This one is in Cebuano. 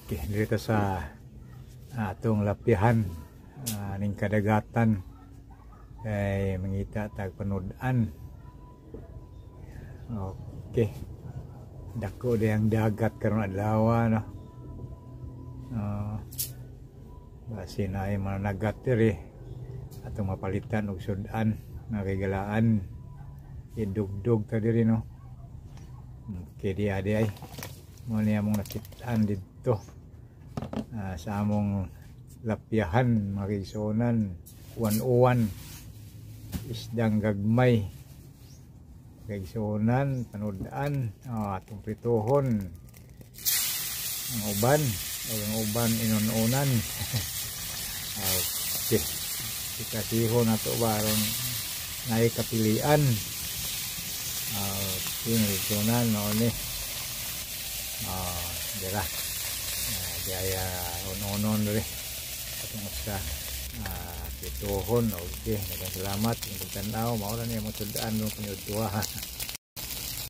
Okay, dito sa atong lapyahan ning kadagatan kay mangita tag panud-an. Okay. Dako diyang dagat karon adlaw, no. Basi naay mananagat diri atong mapalitan og sud-an nga kagalaan, idugdog ta diri, no. Okay, di adi ay mo niya among nakitaan didto sa among lapyahan, mga kaigsuonan, uwan-uwan, isdang gagmay, kaigsuonan, panud-an, atong prituhon ang uban o ang uban inununan. Okay, ikasihon nato ba aron naay kapilian. Okay, kaigsuonan, mao ni. Dira di ay unonon diri atong usa prituhon. Okay, daghang salamat inyong pagtan-aw. Mao ra ni among sud-an ron kaniudtoa.